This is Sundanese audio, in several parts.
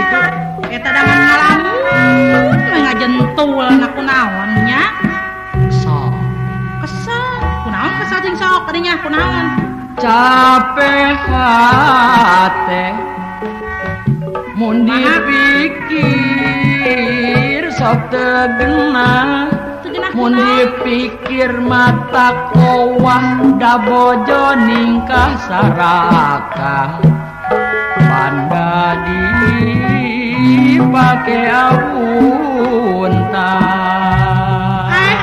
Gitu. Eta dangan ngalamun we ngajentul na kunaon nya. Kesel. Kesel. Kunaon kesel jeung sok kadinya kunaon? Capek hate mun dipikir sok teu genah. Mun dipikir mata kowah da bojo ningkah sarakah panda dipake aunta. Ai.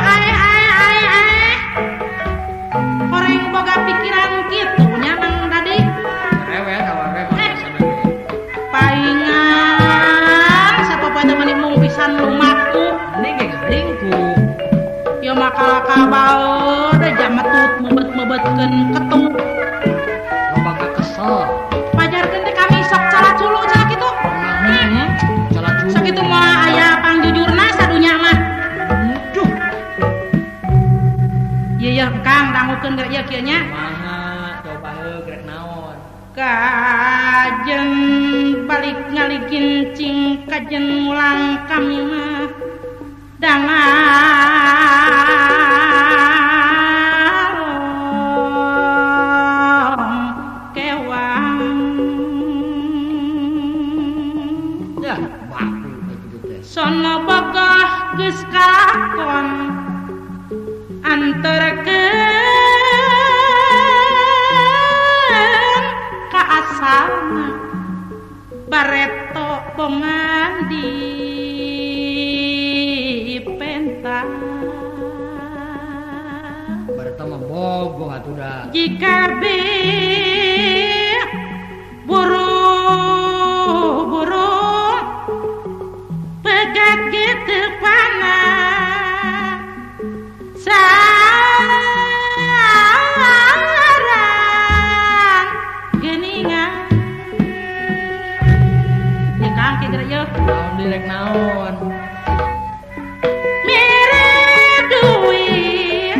Horeng boga pikiran kitu nya Mang Dadi. Rewel awewe mah paingan sapopoe teh mani mung pisan lumaku. Ini ge ngaringku. Ya maka kabal da jametut mebet-mebetkeun ketuk. Loba kesel. Pajarkeun teh kami sok calaculu cenah kitu. Heeh, calaculu. Sakitu mah aya pangjujurna sadunya mah. Duh. Ieu yeuh Kang dangukeun geura ieu kieu nya. Kumaha coba heuh grek naon. Kajen balik ngaligincing kajen mulang kami mah dangan kewang. Dah baku kitu teh. Sono bogoh geus kalakon anterkeun ka asalna bareto bongan di penta. Bareto mah bogoh atuh da. Jika be buru-buru pegat gitu panah sarang geningan. Ya Kang kieu geura ieu. Naon direk naon? Mere duit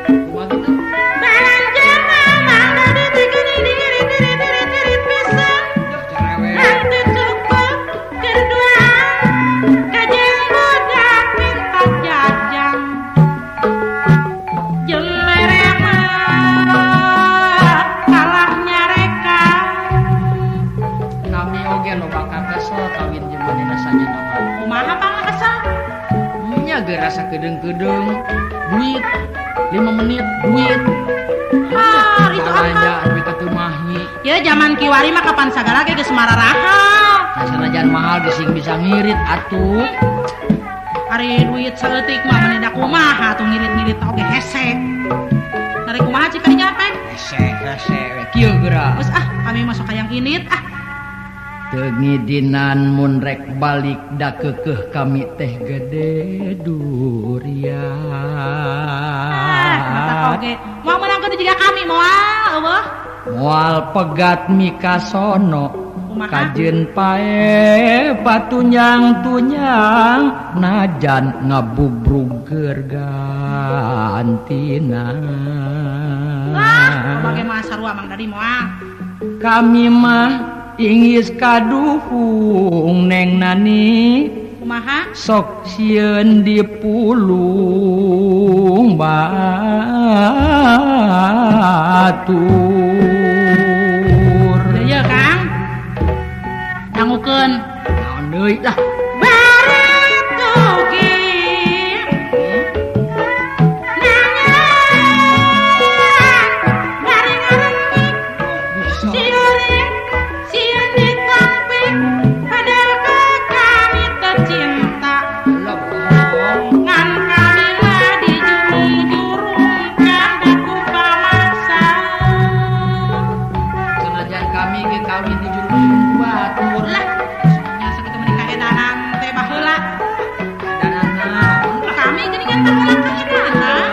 Kumaha kitu? balanja Mang Dadi teh geuning diri pisan. Duh cerewet. Henteu cukup keur duaan kajeun budak minta jajan jeung mere mah kalah nyarekan. Kami oge loba kakesel kawin jeung manehna sanyana mah. Kumaha pangakesel? Nya ge rasa kedeung-kedeung duit 5 menit duit. Ah, itu apa? Balanja duit teu mahi. Ya zaman kiwari mah kapan sagala ge geus mararahal. Sanajan mahal geus sing bisa ngirit atuh. Ari duit saeutik mah meni da kumaha atuh ngirit-ngirit oge hese. Dari kumaha cik kadinya teh? Hese hese we kieu geura. Geus ah, kami masuk hayang init ah. Teu ngidinan mun rek balik da keukeuh kami teh gede durian. Ah, mata oge. Moal meunangkeun juga kami moal eueuh. Moal pegat mikasono Kumaha? kajeun pae patunyang-tunyang najan ngabubrug keur gantina. Wah, bagaimana sarua Mang Dadi moal. Kami mah ingis kaduhung Neng Nani. Kumaha? Sok sieun dipulung batur. Ieu Kang. Dangukeun. Naon deui lah. Bareto ge nangan bari ngarenik Bisa. siuring sieun ditampik padahal ke kami tercinta Lah bohong. ngan kami mah dijurung-jurungkan daku pamaksa. Sanajan kami ge kawin dijurung-jurung ku batur. Lah nya sakitu meni kaedanan teh baheula. Danan naon? Kami geuningan teh ulah kaedanan.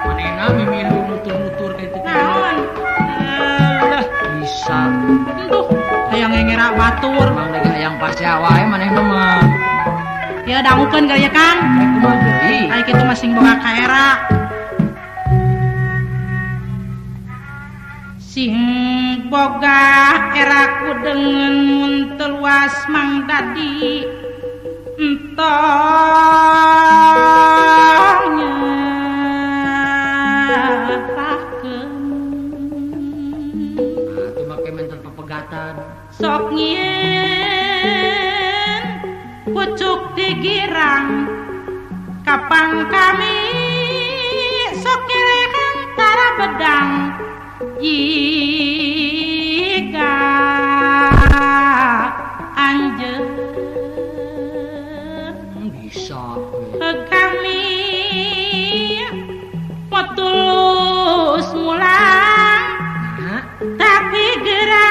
Manehna mimilu nutur-nutur ka itu teh. Naon? Alah, bisa. Duh, hayang ngengera batur. Mang lagi hayang pasea wae manehna mah. Ya dangukeun geura ya Kang. Rek kumaha deui? Ai kitu mah sing boga kaera. Sing Boga eraku dengan mun teluas Mang Dadi entong nyerahkeun. Atuh make menten pepegatan. Sok nyieun pucuk digirang kapang kami sok ngerehan tara bedang jika anjeun bisa kami potulus mulang tapi gerak